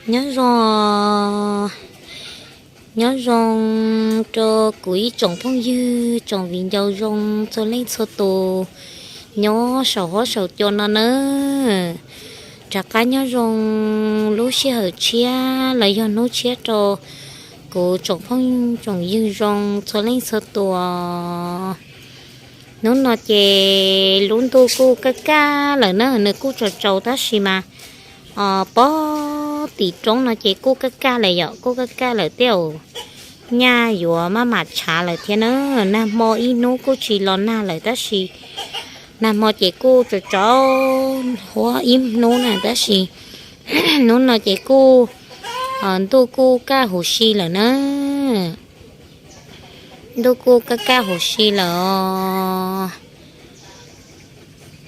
Nyob zoo, nyob zoo rau kuv ib tsoom phooj ywg tsoom viv ncaus zoo txhua leej txhua tus nyob saum huab saum cua no nawb. Rov qab nyob zoo lub sij hawm tshiab los yog hnub tshiab rau kuv tsoom phooj tsoom ywg zoo txhua leej txhua tus. Hnub no ces lub ntuj kuj kaj kaj lawm na, nws kuj tsaus tsaus tab sis mas pob tim roob no ces kuj kaj kaj lawm yom, kuj kaj kaj lawm tej zaum nyaj yuav maj mam tshav lawm thiab na. Nag hmo ib hnub kuj tsis los nag lawm tab sis nag hmo ces kuj tsaus tsaus huab ib hnub na tab sis hnub no ces kuj ntuj kuj kaj huv si lawm na. Ntuj kuj kaj kaj huv si lawm os.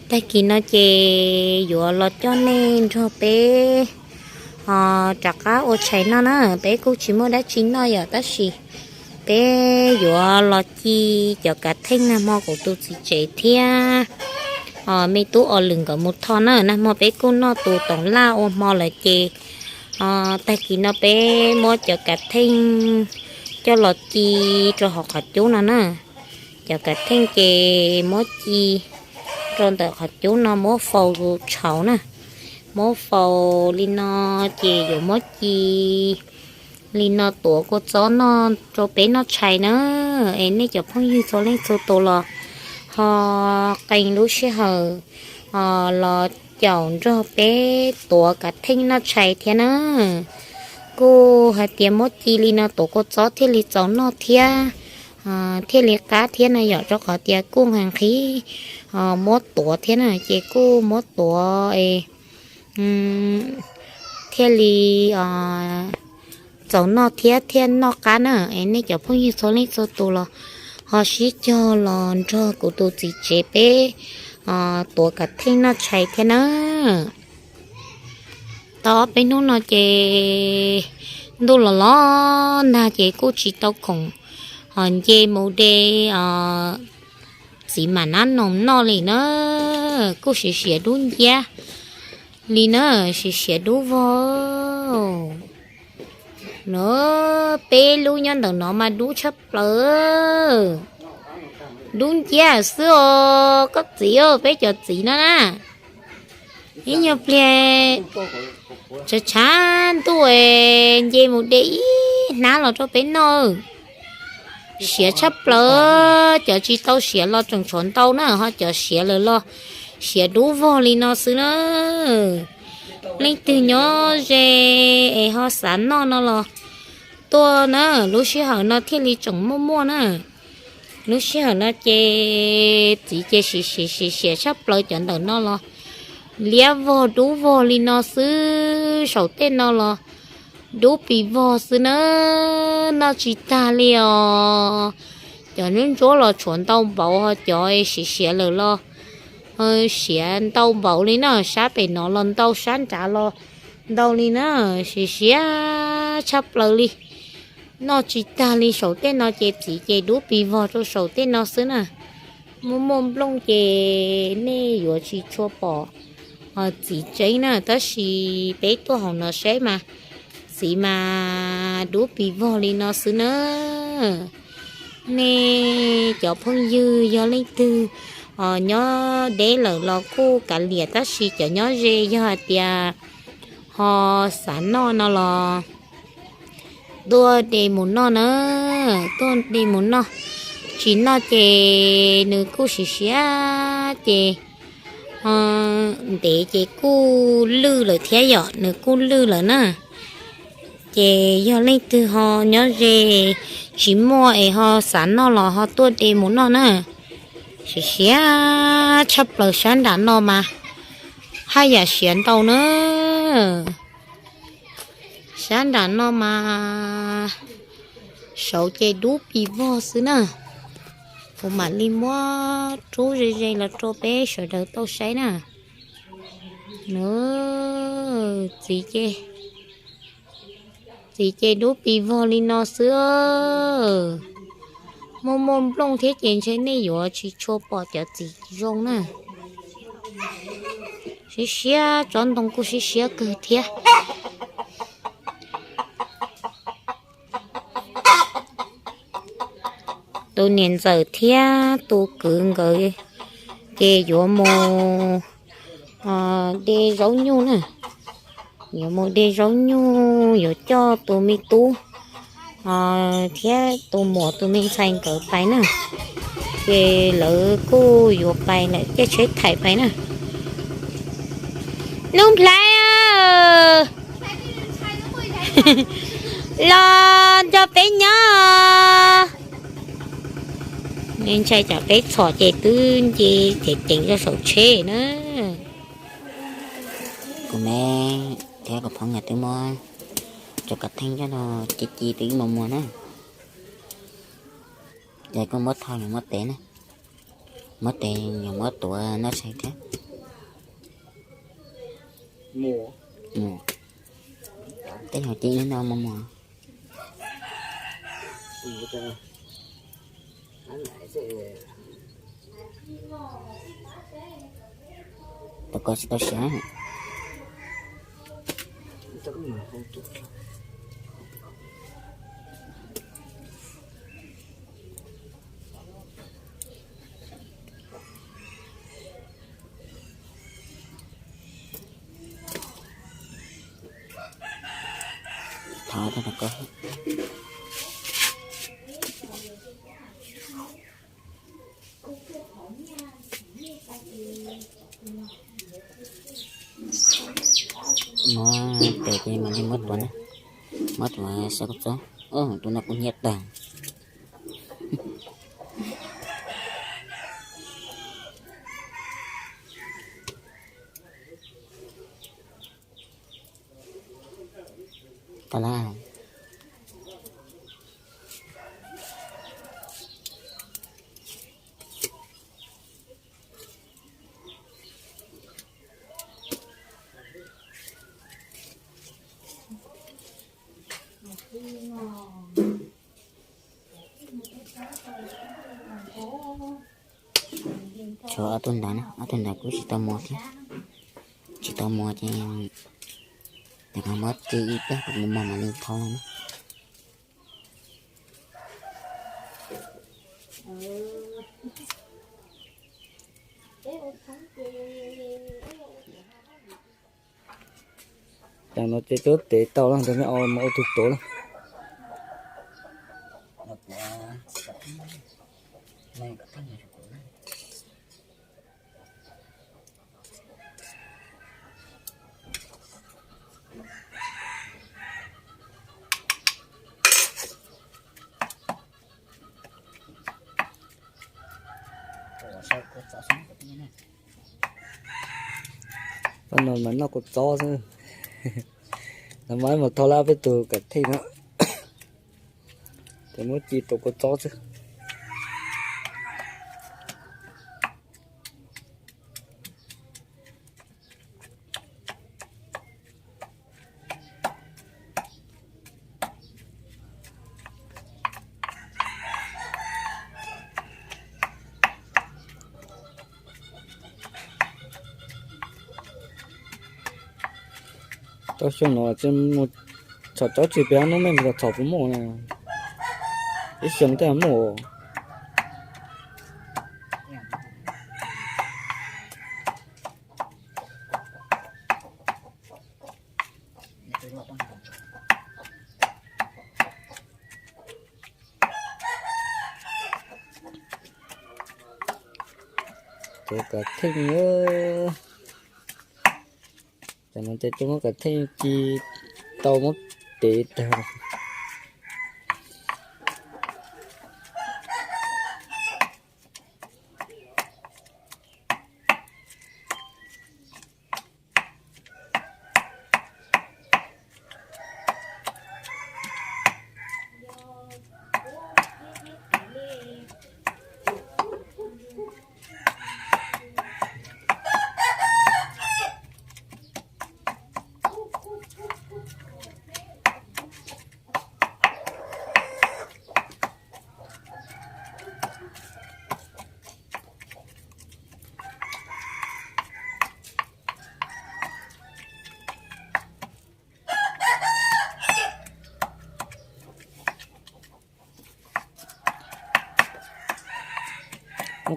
Tag kis no ces yuav los coj nej nrog peb rov qab ua tshais noj na. Peb kuj tsis muaj dab tsi noj yom tab sis peb yuav los ci cov kav theej nag hmo kuv tus txiv tsev thiab me tub Os Lwm nkawd mus tho na. Nag hmo peb kuj noj tus toov laj ua hmo lawm ces tag kis no peb muab cov kav theej coj los ci rau hauv qhov cub no na. Cov kav theej ces muab ci rau ntawm qhov cub no muab faus tshauv na. Muab faus li no ces yuav muab ci li no tuav kua txob noj rau peb noj tshais na. Es nej cov phooj ywg txhua leej txhua tus los ho qee lub sij hawm los caum nrog peb tuav kav theej noj tshais thiab na. Kuj hais tias muab ci li no tuav kua txob thiaj li txaus noj thiab thiaj li qab thiab na yom, rau qhov tias kuj nqhis nqhis muab tuav thiab na ces kuj muab tuav thiaj li txaus noj thiab thiaj noj qab na. Es nej cov phooj ywg txhua leej txhua tus los ho sib cog los nrog kuv tus txiv tsev peb tuav kav theej noj tshais thiab na. Tau ob peb hnub no ces ntuj los los nag ces kuj tsis tau khoom ho nce mus de txiv mam nab noos noj li na. Kuj siav siav dub nciab li na, siav siav dub vog na. Peb lub nyob ntawm no mas dub tshaj plaws, dub nciab xwb os koj txiv, peb cov txiv no na. Ib nyuag pliag tshav tshav ntuj nce mus de ib hnab los rau peb noj. Siav tshaj plaws, cov tsis tau siav los tseem tshuav ntau na, ho cov siav lawm los siav dub vog li no xwb na. Leej twg nyob ze es ho xav noj no los tuaj na, lub sij hawm no thiaj li tseem muaj muaj na. Lub sij hawm no ces txiv ces siav siav siav tshaj plaws, cov ntawm no los liab vog dub vog li no xwb, saum tej no los dub pis vog xwb na, noj tsis tag li os. Cov ntsuab ntsuab los tshuav ntau npaum, ho cov siav siav lawm los siav ntau npaum li na, sab pem no los ntau, sab nrad los ntau li na, siav siav tshaj plaws li. Noj tsis tag li, saum tej no ces txiv ces dub pis vog rau saum tej no xwb na. Muaj muaj nplooj ces nej yuav tsis tshua pom txiv tseeb na, tab sis peb tuaj hauv no saib mas txiv mas dub pis vog li no xwb na. Nej cov phooj ywg yog leej twg nyob deb lawm los kuj kav liam, tab sis cov nyob ze yog hais tias ho xav noj no los tuaj de mus noj na, tuaj de mus noj. Tsis noj ces nws kuj siav siav ces ntev ces kuj lwj lawm thiab yom, nws kuj lwj lawm na. Ces yog leej twg ho nyob ze tsis muaj es ho xav noj los ho tuaj de mus noj na. Siav siav tshaj plaws, sab nram no mas haj yam siav ntau na. Sab nram no mas saud ces dub pis vog xwb na. Kuv mam li muab rub ze ze los rau peb sawv daws tau saib na. Txiv ces, txiv ces dub pis vog li no xwb. Muaj muaj nplooj thiab ces ntshe nej yuav tsis tshua pom cov txiv zoo na. Siav siav, tsob ntoo kuj siav siav kawg thiab. Tus niam ntxawm thiab tus kwv nkawd ces yuav mus de zaub nyuj na. Yuav mus de zaub nyuj, yuav coj tus me tub thiab tus muam tus me ntxhais nkawd pais na. Ces lawv kuj yuav pais lawm, caij tsheb thais pais na. Nuj Nplhaib, los nrog peb nyob. Nej ntshai tsam peb txhom ces twb nce ceev ceev rau saum tsheb na. Kuv me thiab kuv phooj ywg twb muab cov kav theej coj los ci ci twb mus muag na. Ces kuj muab thau yuav muab tev na, muab tev yuav muab tuav noj tshais thiab. Tej yam ci no mus muag. Tau kov tsis tau siav. Thov tau kov. Muab tes ces mam li muab tuav na, muab tuav saib kuv txob. Tus no kuv hnyiab tag. Tau lawm. Tshuav ob tug ntawd na, ob tug ntawd kuj tsis tau muag thiab. Tsis tau muag ces, ces koj muab ci ib pliag kom mus muag mam li thau na. Tam no ces cov tev tau lawm, ntawm no ua tus tuav lawm. Pab no mas noj kua txob xwb. Lawv mas mus thau lawm peb tus kav theej no, ces muab ci tau kua txob xwb. Tau xyoo no tsis mus txhom tsob tsis pem, hnub me mus txhom puas muaj na, ib xyoo tej muaj. Cov kav theej, tam no ces cov muab kav theej ci tau muab tev tag.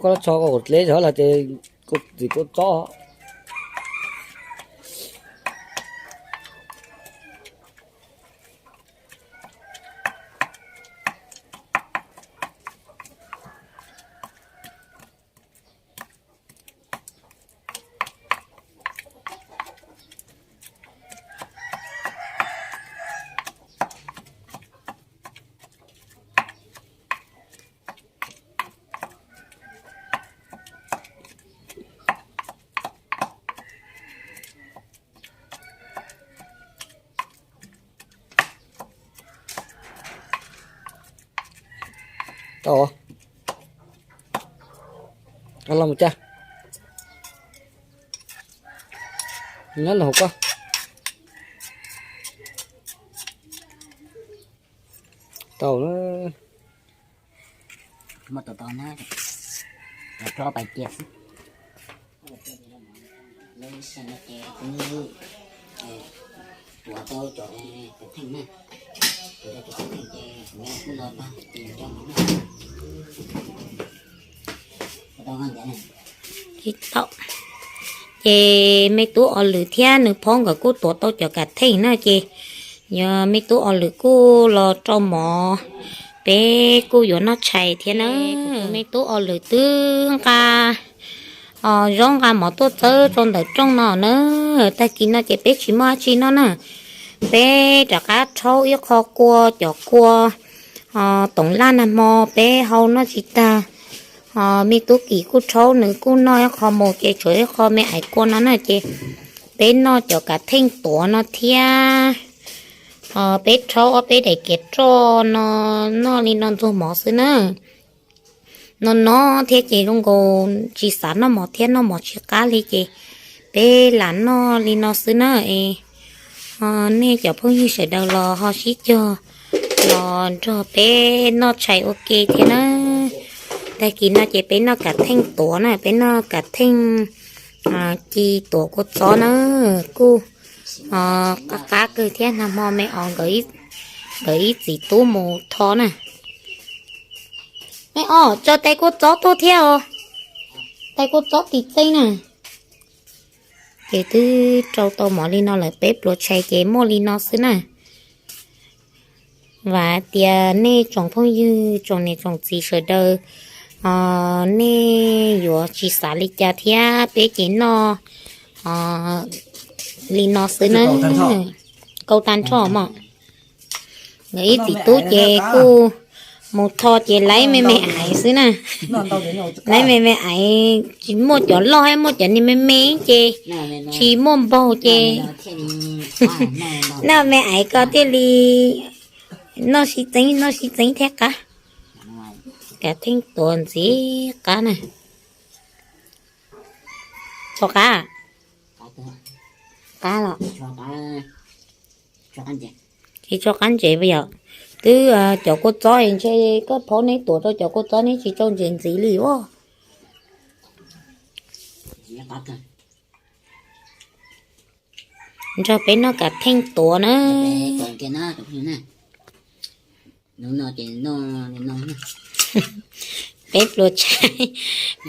Koj los tso koj dleb zog los ces koj txiv kua txob. Tau, los mus caj. Nyob no hauv koj. Tau na. Tsis tau. Ces me tub Os Lwm thiab nws phob nkawd kuj tuav tau cov kav theej na ces yog me tub Os Lwm kuj los rau mov, peb kuj yuav noj tshais thiab na. Me tub Os Lwm twb nqa zaub nqa mov tuaj txawb rau ntawm rooj no na. Tag kis no ces peb tsis muaj dab tsi noj na, peb rov qab rhaub ib qho kua, cov kua toov laj nag hmo peb hau noj tsis tag. Me tub Kim kuj rhaub nws kuj noj ib qho mus ces tshuav ib qho me aiv kua no na ces peb noj cov kav theej tuav no thiab. Peb rhaub ob peb daim kiav roj no noj li no ntxuag mov xwb na. No no thiab ces zoo nkaus tsis xav noj mov thiab, noj mov tsis qab li ces peb lam noj li no xwb na. Es nej cov phooj ywg sawv daws los ho sib cog los nrog peb noj tshais ua ke thiab na. Tag kis no ces peb noj kav theej tuav na, peb noj kav theej ci tuav kua txob na, kuj qab qab kawg thiab. Nag hmo me os nkawd ib txiv tub mus tho na. Me os tso tais kua txob tuaj thiab os, tais kua txob tim teb na. Ces twb rau tau mov li no lawm, peb pluas tshais ces muaj li no xwb na. Vam tias nej tsoom phooj ywg tsoom niam tsoom txiv sawv daws nej yuav tsis xav li cas thiab, peb ces noj li no xwb na. Kau tag nrho mog. Nkawd ib txiv tub ces kuj mus tho ces laib me me aiv xwb na. Laib me me aiv, tsis muaj cov loj thiab, muaj cov niag me me ces tsis muaj npaug ces noj me aiv ko thiaj li noj sib txeeb, noj sib txeeb thiab qab. Kav theej tuav ntxiv qab na. Tso qab, qab los. Tsis tso qab ntses yom. Twb cov kua txob ntshe koj phaub neb tuav rau cov kua txob neb tsis tso ntses ntxiv li os. Nrog peb noj kav theej tuav na. Peb pluas tshais,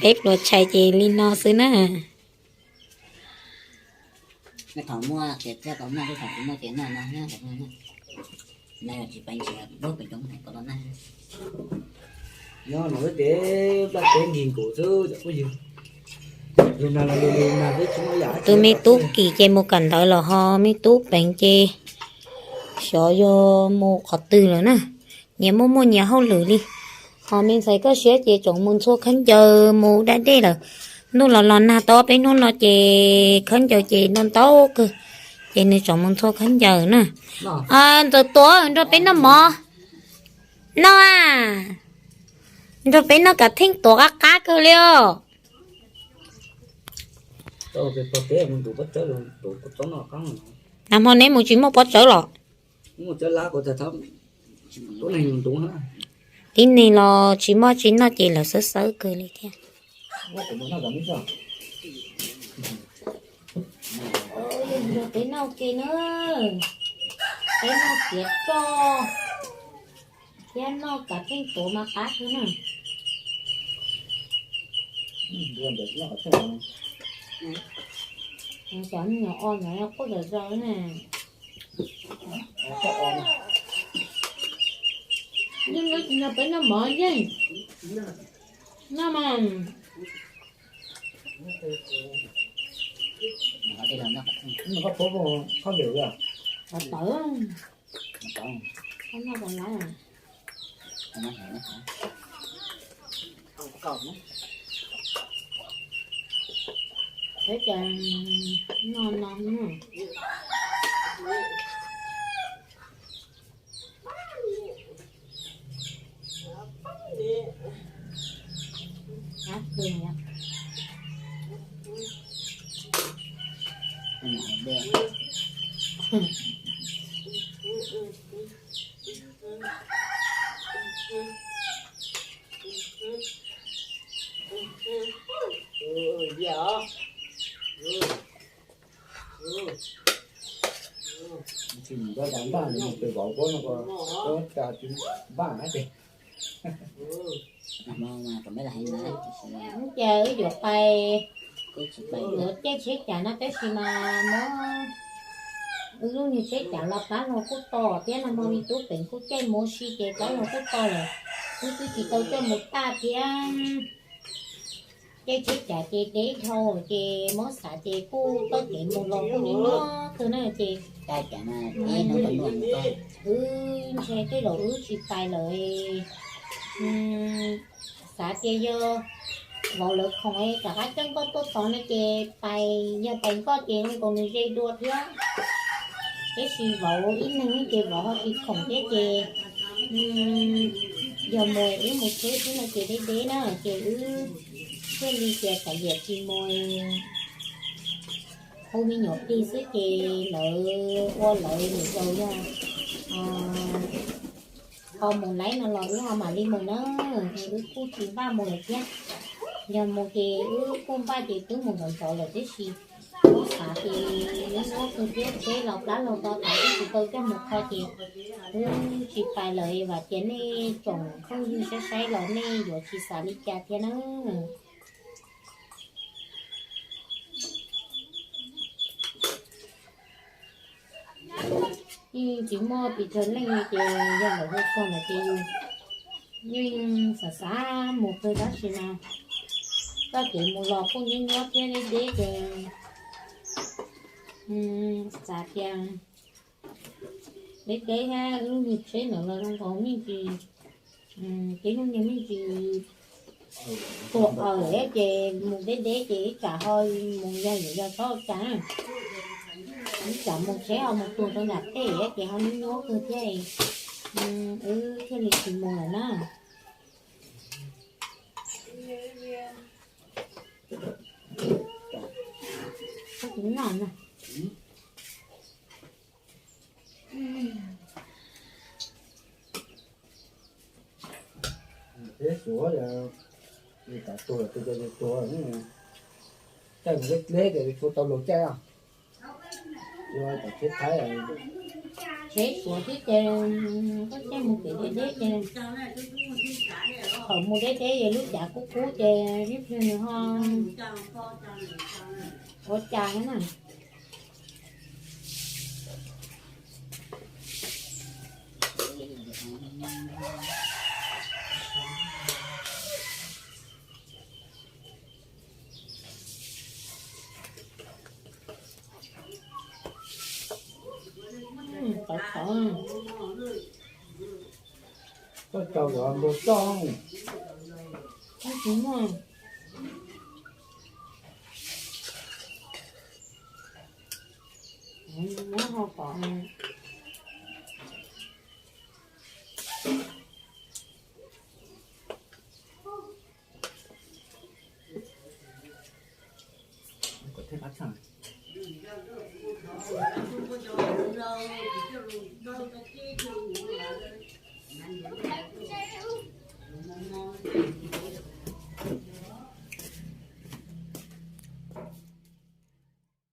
peb pluas tshais ces li no xwb na. Tus me tub Kim ces mus kawm ntawv los ho me tub Peev ces xyov yog mus qhov twg lawm na. Nyias muaj muaj nyias hauj lwm li. Ho me ntxhais Koj Siab ces tseem mus ntxhua khaub ncaws mus da dej lawm. Ntuj los los nag tau peb hnub no ces khaub ncaws ces ntau ntau kawg, ces nws tseem mus ntxhua khaub ncaws na. Ntxawm Tuam, nrog peb noj mov, noj a, nrog peb noj kav theej tuav qab qab kawg li os. Nag hmo neb mus tsis muaj pob tsawb los? Tib neeg los tsis muaj tsis noj ces lawv xawb xawb kawg li thiab. Peb noj ke na, peb noj tiav roj thiab noj kav theej tuav mas qab kawg na. Cov me nyuam o ntawd quaj zom zaws ne. Yeej yuav tsis nrog peb noj mov yeej. Noj mas. Koj puas khob npes a? Tawv. Koj noj tau lawm. Peb ces no no. Tsis mus npaj no, mus pem vauv puab no ko, puab cas tsis npaj na ces. Ces wb yuav pais, yuav caij tsheb cas no tab sis mas muab wb lub niag tsheb cas los plab luag kuj to thiab, nag hmo me tub Peev kuj caij mus ua si ces plab luag kuj to lawm, wb twb tsis tau coj mus taj thiab. Caij tsheb cas ces deb dhau ces muab xav ces kuj toj kev mus los kuj nyuaj nyuaj kawg na ces wb ntshe tej zaum wb tsis pais lawm. Xav tias yog vauv lawv khoom rov qab coj nkoj tuaj tod no ces pais, yog pais nkoj ces zoo nkaus nws ze dua thiab. Tab sis vauv ib leeg ces vauv ho tsis khoom thiab ces yog mus wb mus tsheb xwb no ces deb deb na ces wb thiaj li tias tsam yam tsis mus hu me nyuam plig xwb ces lawv ua lawv niam zaus yog ho mus laib no los wb ho mam li mus na, es wb kuj tsis npaj mus lawm thiab. Yog mus ces wb kuj npaj ces twb mus ntxov ntxov lawm tab sis wb xav ces wb nyob kawg thiab tsheb los plab los to tas wb tsis tau coj mus kho ces wb tsis pais lawm, vam tias nej tsoom phooj ywg saib saib los nej yuav tsis xav li cas thiab na. Yeej tsis muaj pes tsawg leej li ces yog lawv hu txog lawm ces yus yeej xav xav mus kawg tab sis mas txoj kev mus los kuj nyuaj nyuaj thiab deb deb ces xav tias deb deb thiab lub niag tsheb ntawd los zoo nkaus me ntsis, ces lub niag me ntsis tuag aws ces mus deb deb ces ib tsam ho mus yog yuav yog txhob ua cas, ib tsam mus tsheb ho mus tuag rau nram tej ces ho nyuaj nyuaj kawg thiab, wb thiaj li tsis mus lawm na. Peb suav, yus tas tuag tus ces tuag, caij mus deb deb ces tsuas tau luag caij os. Yus tas tsheb Thaib, tsheb Suav thiab ces koj caij mus kev deb deb ces thaum mus deb deb es lub cav kub kub ces ib pliag nws ho ua cas thiab na. Tov tov, koj tau los npua toj, koj tsis muaj, muab ho pom.